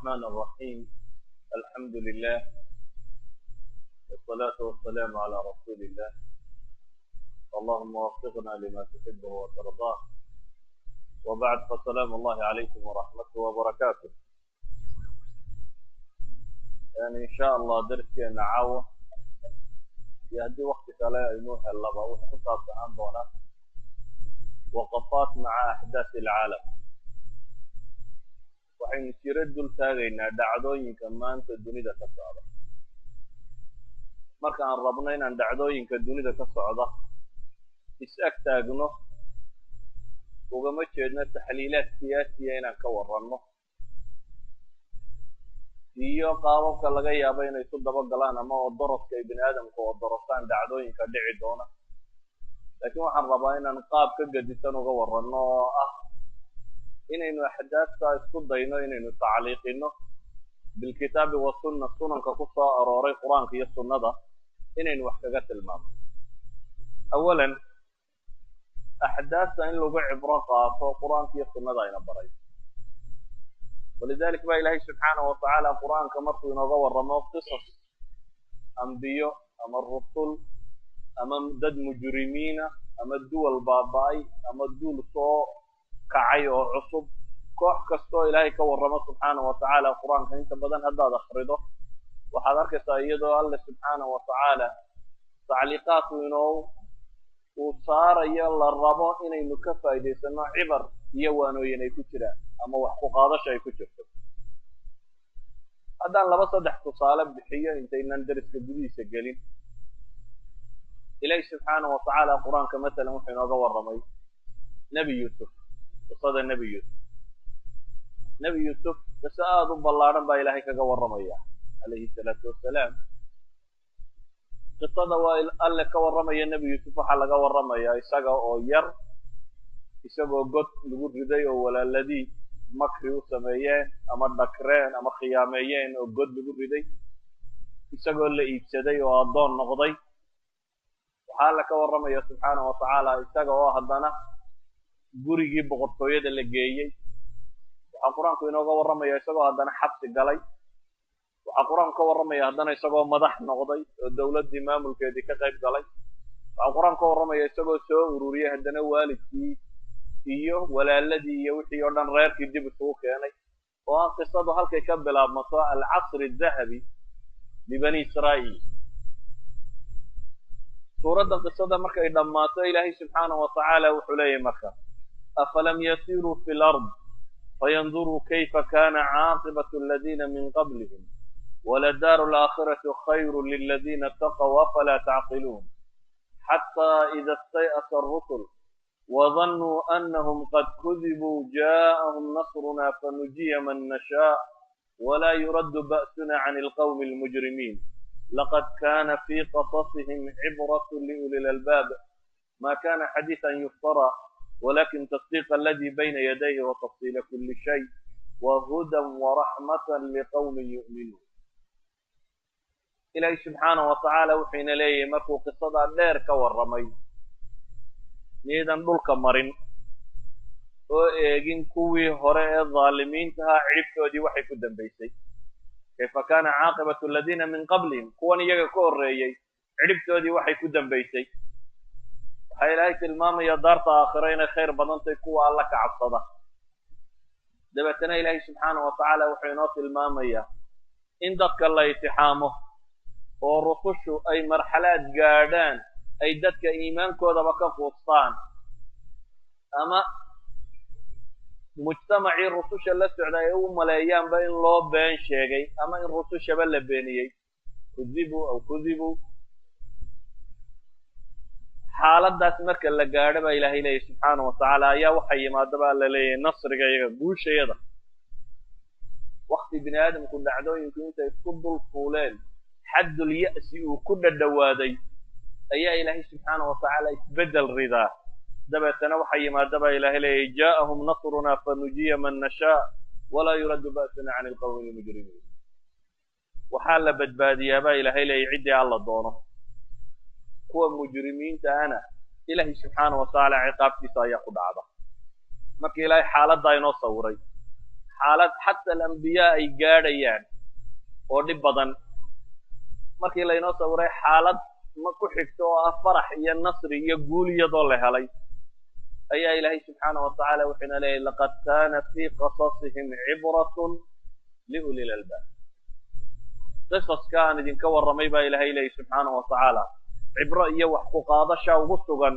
الرحمن الرحيم. الحمد لله، والصلاة والسلام على رسول الله. اللهم وفقنا لما تحبه وترضاه. وبعد، فسلام الله عليكم ورحمته وبركاته. Yani in sha Allah daraskeena caawa iyo haddii wakti kale aynuu hellaba wuxuu ku saabsanaan doonaa waqafaat maca axdaasi alcaalam. Waxaynu jiro dul taagaynaa dhacdooyinka maanta dunida ka socda. Marka aan rabno inaan dhacdooyinka dunida ka socda is-ag taagno, ugama jeedno taxliilaad siyaasiya inaan ka warranno iyo qaababka laga yaabo inay isu dabagalaan ama odoroska ay bini aadamku odorosaan dhacdooyinka dhici doona, laakiin waxaan rabaa inaan qaab ka gedisan uga warranno oo ah inaynu axdaafta isku dayno inaynu tacliiqino bilkitaabi wasunna, sunanka ku soo arooray Qur-aanka iyo sunnada inaynu wax kaga tilmaamno. Awalan, axdaafta in lagu cibro qaato Qur-aanka iyo sunnada ayna baray. Walidalik ba Ilaahay subxaanahu watacaala Qur-aanka markuu inooga warramo qisas ambiyo ama rusul ama dad mujrimiina ama duwal baaba-ay ama duul soo kacay oo cusub, koox kastoo Ilaahay ka warramo subxaanahu watacaala Qur-aanka inta badan haddaad akrido, waxaad arkaysaa iyadoo Alle subxaanahu watacaala tacliiqaadku inoo uu saarayo la rabo inaynu ka faa'idaysano, cibar iyo waanooyin ay ku jiraan ama wax ku qaadasho ay ku jirto. Haddaan laba saddex tusaale bixiyo intaynan deriska gudihiisa gelin, Ilaahi subxaanahu watacaala Qur-aanka masalan wuxuu inooga warramay Nebi Yuusuf, qisada Nebi Yuusuf. Nebi Yuusuf qiso aada u ballaadhan baa Ilaahay kaga warramaya calayhi salaatu wassalaam. Qisada waa Alle ka warramaya Nebi Yuusuf. Waxaa laga warramayaa isaga oo yar, isagoo god lagu riday oo walaaladii makri u sameeyeen ama dhakreen ama khiyaameeyeen oo god lagu riday, isagoo la iibsaday oo addoon noqday. Waxaa Alle ka warramaya subxaanahu watacaala isaga oo haddana gurigii boqortooyada la geeyey. Waxaa Qur-aanku inooga warramaya isagoo haddana xabsi galay. Waxaa Qur-aanku ka warramaya haddana isagoo madax noqday oo dowladdii maamulkeedii ka qayb galay. Waxaa Qur-aanku ka warramaya isagoo soo ururiyey haddana waalidkii iyo walaaladii iyo wixii oo dhan, reerkii dib isugu keenay, oo aan qisadu halkay ka bilaabmato alcasri adahabi libani Israa'iil. Suuradda qisada markay dhammaato, Ilaahay subxaanahu watacaala wuxuu leeyahay marka: afalam yasiruu fi lard fayanduruu kayfa kana caaqibatu aladiina min qablihim waladaaru alaakhiratu khayru liladina itaqow afalaa tacqiluun, xataa ida istay'asa arusul wadannuu anahum qad kudibuu jaءahum nasruna fanujiya man nashaa walaa yuraddu ba'suna can alqawmi almujrimiin, laqad kana fii qasasihim cibraة liuli lalbaab, ma kana xadiiثa yuftara walakin tasdiiqa aladi bayna yadayhi watafsiila kuli shay wahuda waraxmata liqawmi yu'minuun. Ilaahi subxaanahu watacaala wuxuu ina leeyahay markuu qisadaa dheer ka warramay: miyaydan dhulka marin oo eegin kuwii hore ee dhaalimiintahaa cidhibtoodii waxay ku dambaysay? Kayfa kaana caaqibatu aladiina min qablihim, kuwan iyaga ka horreeyey cidhibtoodii waxay ku dambaysay. Waxaa Ilaahay tilmaamaya daarta aakhiro inay khayr badantay kuwa Alla ka cabsada. Dabeetana Ilaahay subxaanahu watacaala wuxuu inoo tilmaamayaa in dadka la itixaamo oo rusushu ay marxalaad gaadhaan ay dadka iimaankoodaba ka quustaan ama mujtamacii rususha la socda ay u maleeyaanba in loo been sheegay ama in rusushaba la beeniyey, kudibuu aw kudibuu. Xaaladaas marka la gaadho baa Ilaahay leeyahy subxaana wa tacaala ayaa waxaa yimaada baa la leeyahay nasriga iyaga, guushayada. Wakti bini aadamku dhacdooyinku intay isku dul fuuleen xaddul ya'si uu ku dhadhowaaday ayaa Ilaahay subxaana wa tacaala isbeddel ridaa. Dabeetana waxaa yimaada baa Ilaahay leeyahy: jaa'ahum nasrunaa fanujiya man nashaa walaa yuraddu ba'suna can ilqawmi almujrimiin. Waxaa la badbaadiyaa baa Ilaahay leeyahy ciddii Alla doono, kuwa mujrimiinta ana Ilaahay subxaana wa tacaala ciqaabtiisa ayaa ku dhacda. Marka Ilaahay xaaladdaa inoo sawiray, Xaalad xata alambiyaa ay gaadhayaan oo dhib badan markii laynoo sawiray, xaalad ma ku xigto oo ah farax iyo nasri iyo guul iyadoo la helay, ayaa Ilaahay subxaana wa tacaala wuxuuna leeyahy: "Laqad kaana fii qasasihim cibratun liuli lalbaab." Qisaska aan idinka warramay baa Ilaahay leeyahy subxaana wa tacaala, cibro iyo wax ku qaadasha ugu sugan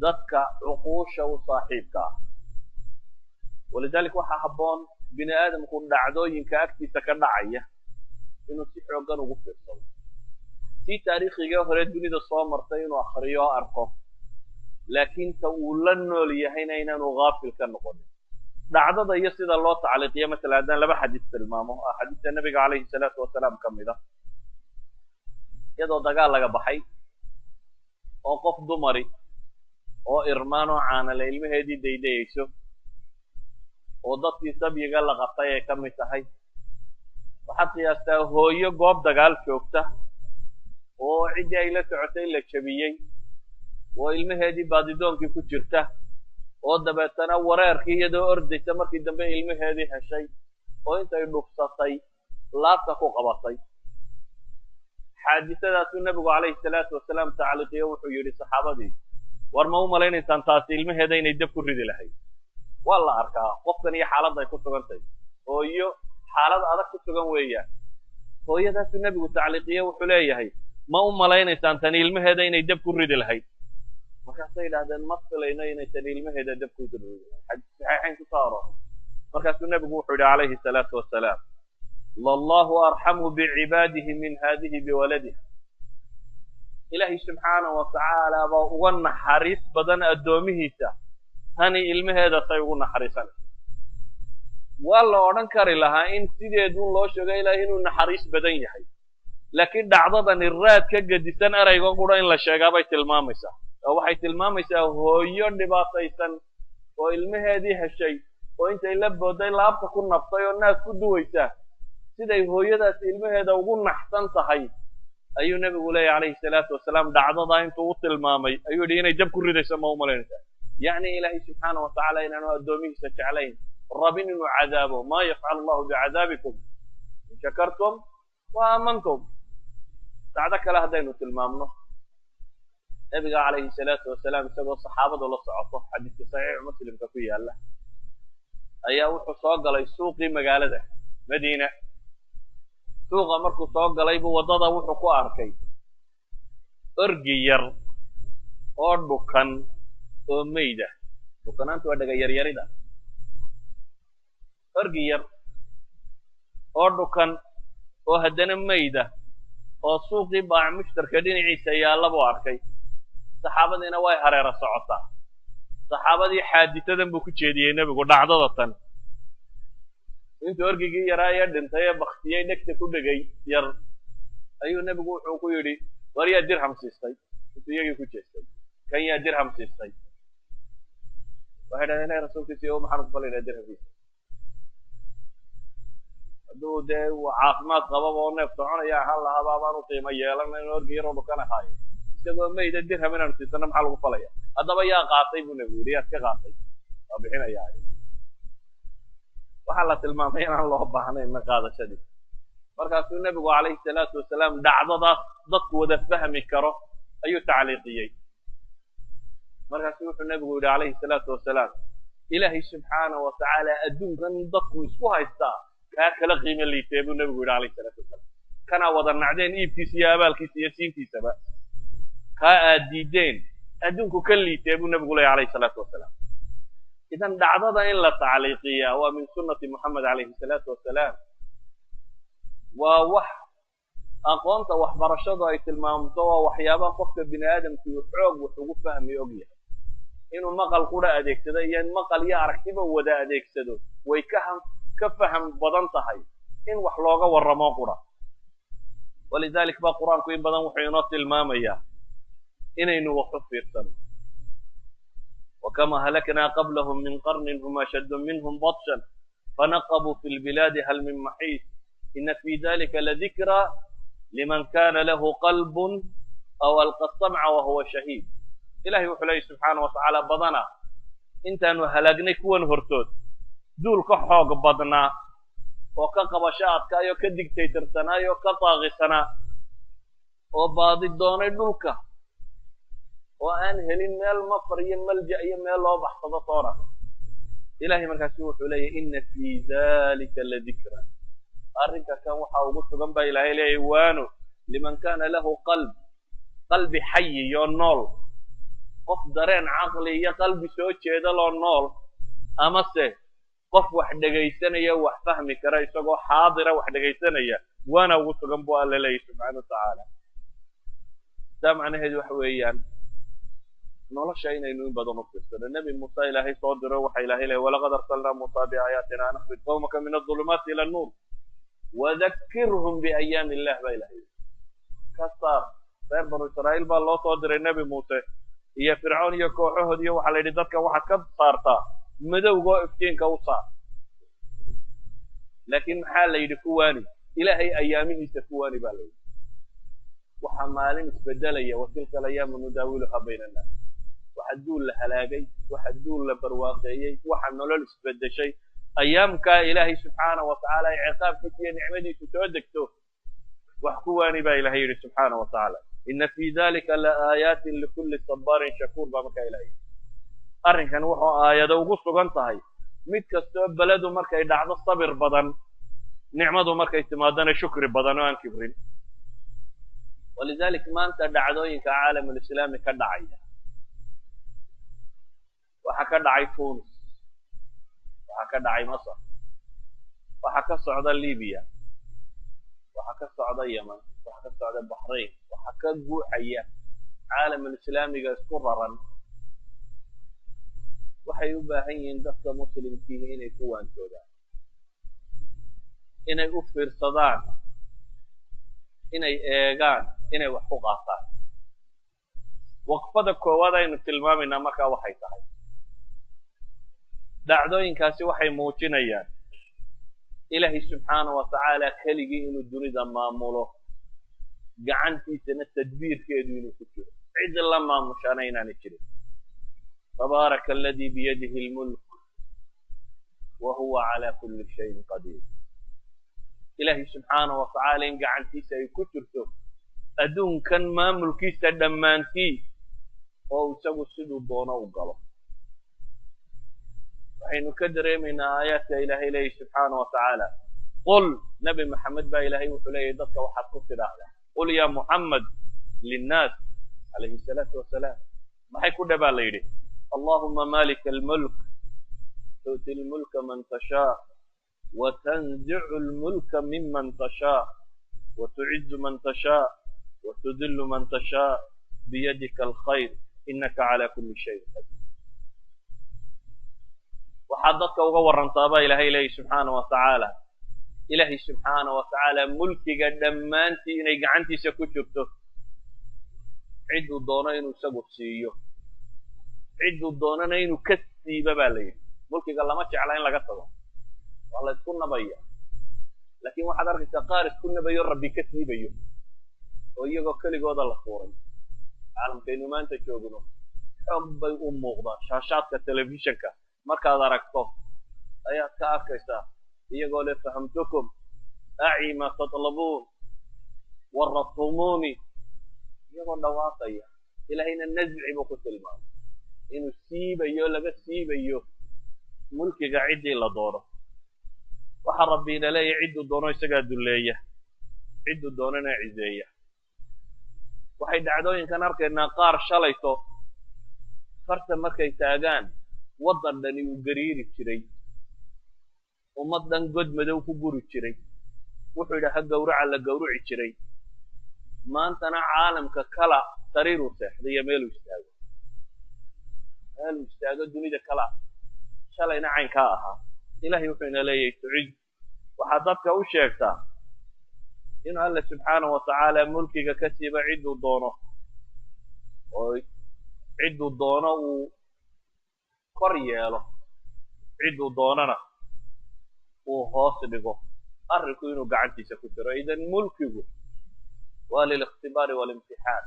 dadka cuquusha u saaxiibka ah. Walidalik waxaa habboon bini aadamku dhacdooyinka agtiisa ka dhacaya inuu si xooggan ugu fiirsado, tii taariikhiga hore dunida soo martay inuu akriyo o arko, laakiin ta uu la nool yahayna inaanu gaafil ka noqonin dhacdada iyo sida loo tacliiqiyo. Masala, haddaan laba xadiis tilmaamo, axaadiista nabiga calayhi salaatu wasalaam ka mid a, iyadoo dagaal laga baxay oo qof dumari oo irmaan oo caanale ilmaheedii daydayayso oo dadkii sabyiga la qabtay ay ka mid tahay, waxaad qiyaastaa hooyo goob dagaal joogta oo ciddii ay la socotay la jabiyey oo ilmaheedii baadidoonkii ku jirta, oo dabeetana wareerkii iyadoo ordaysa markii dambe ilmaheedii heshay oo intay dhufsatay laabta ku qabatay. Xaadisadaasuu nebigu calayhi salaatu wasalaam tacliiqiyo. Wuxuu yidhi saxaabadii: "War ma u malaynaysaan taasi ilmaheeda inay dab ku ridi lahayd?" Waa la arkaa qofkan iyo xaaladda ay ku sugan tahay, hooyo xaalad adag ku sugan weeyaan. Hooyadaasuu nebigu tacliiqiye. Wuxuu leeyahay: "Ma u malaynaysaan tani ilmaheeda inay dab ku ridi lahayd?" Markaasay yidhahdeen: "Ma filayno inay tani ilmaheeda dab ku ridi lahayd." Xadiis saxiixayn kusoo arooray. Markaasuu nebigu wuxuu yidhi calayhi salaatu wasalaam: "Lallahu arxamu bicibaadihi min haadihi biwaladiha." Ilaahay subxaana wa tacaala baa uga naxariis badan addoomihiisa tani ilmaheeda say ugu naxariisanayso. Waa la odhan kari lahaa in sideedun loo sheego Ilahay inuu naxariis badan yahay, laakiin dhacdadani raad ka gedisan ereyga qura in la sheegaa bay tilmaamaysaa, oo waxay tilmaamaysaa hooyo dhibaataysan oo ilmaheedii heshay oo intay la booday laabta ku nabtay oo naas ku duwaysa. Siday hooyadaasi ilmaheeda ugu naxsan tahay ayuu nebigu leeyahy calayhi salaatu wasalaam. Dhacdadaa intuu u tilmaamay ayuu yidhi: "Inay dab ku ridayso ma umalaynaysaa?" Yacni Ilaahay subxaana wa tacaala inaanu addoomihiisa jeclayn, rabin inuu cadaabo. "Maa yafcal allahu bicadaabikum in shakartum wa aamantum." Dhacdo kale haddaynu tilmaamno, nebiga calayhi salaatu wasalaam isagoo saxaabadu la socoto, xadiiska saxiixu Muslimka ku yaala, ayaa wuxuu soo galay suuqii magaalada Madiina. Suuqa markuu soo galay buu waddada wuxuu ku arkay orgi yar oo dhukan oo meyda. Dhukanaantu waa dhaga yaryarida. Orgi yar oo dhukan oo haddana meyda oo suuqii baac mushtarka dhinaciisa yaalla buu arkay. Saxaabadiina way hareera socotaa. Saxaabadii xaadisadan buu ku jeediyey nebigu, dhacdada tan. Intuu orgigii yaraa ee dhintay ee baktiyey dhegta ku dhegay yar ayuu nebigu wuxuu ku yidhi: "War yaa dirham siistay?" Intuu iyagii ku jeestay: "Kan yaa dirham siistay?" Waxay dhahdeen: "Ilahi rasuulkiisa iyo maxaanu ku falaynaa dirhamkiisa? Hadduu dee caafimaad qababa oo neef soconaya ahaan lahaaba abaanu qiimo yeelana in orgi yaroo dhukan ahaayo. Isagoo mayda dirham inaanu siisano maxaa lagu falaya? Haddaba yaa qaatay?" buu nebigu yidhi. "Yaad ka qaatay? Waa bixinayaa." Waxaa la tilmaamay inaan loo baahnayn na qaadashadii. Markaasuu nebigu calayhi salaatu wasalaam dhacdadaas dadku wada fahmi karo ayuu tacliiqiyey. Markaasuu wuxuu nebigu yidhi calayhi salaatu wasalaam: "Ilaahay subxaana wa tacaala adduunkan dadku isku haystaa kaa kala qiimo liitee," buu nebigu yidhi calayhi salaatu wasalaam. "Kanaa wada nacdeen iibkiisa iyo abaalkiisa iyo siintiisaba, kaa aad diideen adduunku ka liitee," buu nebigu leeyay calayhi salaatu wasalaam. Idan dhacdada in la tacliiqiyaa waa min sunnati Moxamed calayhi salaatu wasalaam. Waa wax aqoonta waxbarashadu ay tilmaamto, waa waxyaabaha qofka bini aadamku uu xoog wax ugu fahmi og yahay. Inuu maqal qura adeegsado iyo in maqal iyo aragtiba wada adeegsado way ka faham badan tahay in wax looga warramo qura. Walidalik ba Qur-aanku in badan wuxuu inoo tilmaamayaa inaynu wax u fiirsano. "Wakama halaknaa qablahum min qarnin hum ashaddu minhum batshan fanaqabuu fi lbilaadi hal min maxiis ina fi dalika ladikraa liman kana lahu qalbun aw alqa samca wahuwa shahiid." Ilahay wuxuu leeyay subxaana wa tacaala: badana intaanu halaagnay kuwan hortood, Duul ka xoog badnaa oo ka qabasho adkaayoo ka digtaytarsanaayoo ka daaqisanaa oo baadi doonay dhulka oo aan helin meel mafar iyo malja iyo meel loo baxsado toona. Ilahay markaasu wuxuu leeyahy ina fii dalika ladikra, arrinka kan waxaa ugu sugan baa Ilaahay leeyahy waano, liman kana lahu qalb, qalbi xayi iyo nool, qof dareen caqli iyo qalbi soo jeeda loo nool, amase qof wax dhegaysanaya, wax fahmi kara, isagoo xaadira wax dhegaysanaya, waana ugu sugan buu Alla leeyahy subxaana wa tacaala. Taa macnaheedu waxa weeyaan nolosha inaynu in badan u fiirsano. Nebi Muuse Ilaahay soo diro, waxa Ilahay leey walaqad arsalnaa Muusa biaayaatina an akhrij qawmaka min adulumaati ila annuur wadakirhum biayaami illah baa Ilahay ka saar. Reer Banu Israa'iil baa loo soo diray Nebi Muuse iyo Fircoon iyo kooxahood iyo waxaa la yidhi dadka waxaad ka saartaa madowga oo iftiinka u saar. Laakiin maxaa la yidhi? Kuwaani Ilaahay ayaamihiisa kuwaani baa la yidhi. Waxaa maalin isbedelaya, wa tilka alayaamu nudaawiluha bayna annaas. Waxa duul la halaagay, waxa duul la barwaaqeeyey, waxa nolol isbedeshay, ayaamkaa Ilaahay subxaana wa tacaala ay ciqaabkiisa iyo nicmadiisu soo degto, wax kuwaani baa Ilahay yidhi subxaana wa tacaala. Ina fii dalika la aayaatin likulli sabaarin shakuur baa markaa Ilahay yidhi. Arrinkan wuxuu aayado ugu sugan tahay mid kastoo beledu markay dhacdo sabir badan, nicmadu markay timaadana shukri badan oo aan kibrin. Walidalik maanta dhacdooyinka caalamulislaami ka dhacaya, waxaa ka dhacay Tunis, waxaa ka dhacay Masar, waxaa ka socda Libiya, waxaa ka socda Yeman, waxaa ka socda Baxrayn, waxaa ka guuxaya caalamulislaamiga isku raran, waxay u baahan yihiin dadka muslimkiihi inay ku waantoodaan, inay u fiirsadaan, inay eegaan, inay wax ku qaataan. Waqfada koowaad aynu tilmaamaynaa markaa waxay tahay dhacdooyinkaasi waxay muujinayaan Ilaahay subxaana wa tacaala keligii inuu dunida maamulo, gacantiisana tadbiirkeedu inuu ku jiro, cid la maamushaana inaanay jirin. Tabaaraka aladii biyadihi almulk wa huwa calaa kulli shayin qadiir. Ilaahay subxaana wa tacaala in gacantiisa ay ku jirto adduunkan maamulkiisa dhammaantii oo isagu siduu doono u galo, waxaynu ka dareemaynaa aayaadka Ilaahay leeyahy subxaana wa tacaala. Qul, Nebi Maxamed baa Ilaahay wuxuu leeyahy dadka waxaad ku tidhaahdaa, qul ya Muxamed linnaas calayhi salaatu wasalaam. Maxay ku dhe baa la yidhi? Allahuma malika almulk tu'ti lmulka man tashaa watanzicu lmulka miman tashaa watucizu man tashaa watudilu man tashaa biyadika alkhayr inaka cala kuli shayin qadiir. Waxaad dadka uga warrantaa baa Ilaahay leeyahy subxaana wa tacaala, Ilaahay subxaana wa tacaala mulkiga dhammaantii inay gacantiisa ku jirto, cidduu doono inuu isagu siiyo, cidduu doonana inuu ka siiba baa la yidhi. Mulkiga lama jecla in laga tago, waa la isku nabaya, laakiin waxaad arkaysaa qaar isku nabayo Rabbi ka siibayo oo iyagoo keligooda la fuuray. Caalamkaynu maanta joogno xoog bay u muuqdaan, shaashaadka telefishinka markaad aragto ayaad ka arkaysaa iyagoo le fahamtukum aci ma tatlabuun warabtumuuni, iyagoo dhawaaqaya. Ilaahayna nasci buu ku tilmaamay inuu siibayo, laga siibayo mulkiga ciddii la doono. Waxaa Rabbiina leeyahy cidduu doono isagaa dulleeya, cidduu doonana cizeeya. Waxay dhacdooyinkan arkaynaa qaar shalayto farta markay taagaan waddan dhani uu gariiri jiray, ummad dhan god madow ku guri jiray, wuxuu yidhi ha gawraca la gawrici jiray, maantana caalamka kala sariiruu seexday iyo meeluu istaago, meeluu istaago dunida kala shalayna caynkaa ahaa. Ilahay wuxuu ina leeyahay tuciz, waxaad dadka u sheegtaa inuu Alla subxaana wa tacaala mulkiga ka siiba cidduu doono oo cidduu doono uu kor yeelo, cidduu doonana uu hoos dhigo, arrinku inuu gacantiisa ku jiro. Idan mulkigu waa lilikhtibaari waalimtixaan.